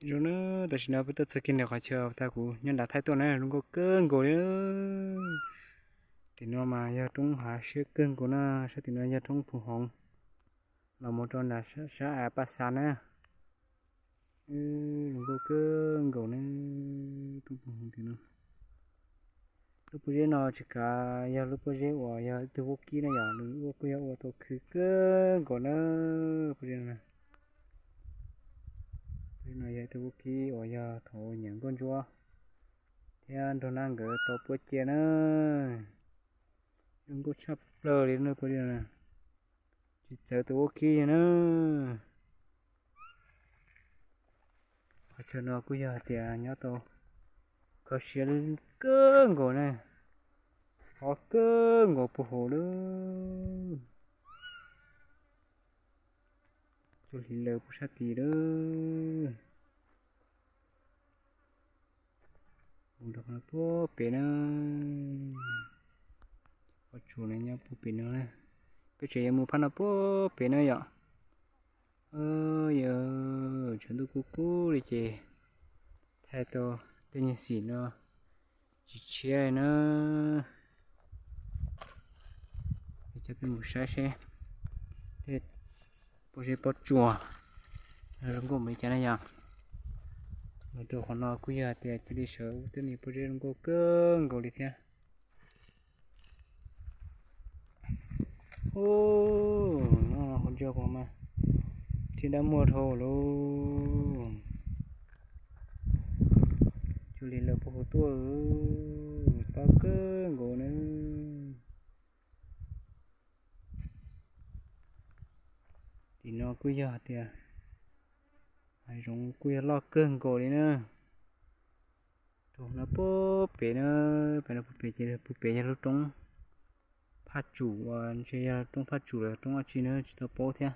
Zoo na, tam sim no peb tuaj txog kiag ntawm qhov chaw tag kuv nyob nram thaij tuaj na, zoo nkauj kawg nkaus li. Tim no mas yog roob hav siab kawg nkaus na, sab tim no yog roob Phu Hoov, los mus rau nram sab av Paj Xa na. Zoo nkauj kawg nkaus na, roob Phu Hoov tim no. Lub pob zeb no tsis kav yog lub pob zeb uas yog ib tug vaub kib na yom, nws ua kuj yog ua tau khwv kawg nkaus na. Pob zeb no, pob zeb no yog ib tug vaub kib uas yog thaum nyiam nkauj ntsuab thiab nraug nab nkawd tau puab cia na. Zoo nkauj tshaj plaws li na pob zeb no, tsis txawv tus vaub kib na. Qhov chaw no kuj yog hais tias nyob tau kho siab kawg nkaus na, qhov kawg nkaus puag hauv lawm. Cua hliv laws puag sab tid lawm. Mus rau qhov no puag pem na, qhov tsua no nyob puag pem no na. Peb tseem yuav mus phab no puag pem na yom. Yog tshav ntuj kub kub li ces thaij tau tej nyuag xim no tsis tshiab li na. Coj peb mus saib seb tej pob zeb pob tsuas zoo nkauj npaum li cas na yom. Los rau qhov no kuj yog hais tias cia li sawv ua tej niag pob zeb zoo nkauj kawg nkaus li thiab. Ub, no qhov ntsa mas thiab dab muag dhau lauj. Cua hliv laws puag hauv tuaj, tob kawg nkaus na. Tim no kuj yog hais tias hav zoov kuj yog loj kawg nkaus li na. Rau no puag pem na, pem no puag pem ces puag pem yog lub roob Phaj Tsum uas ntshe yog roob Phaj Tsum los roob dab tsi na tsis tau paub thiab.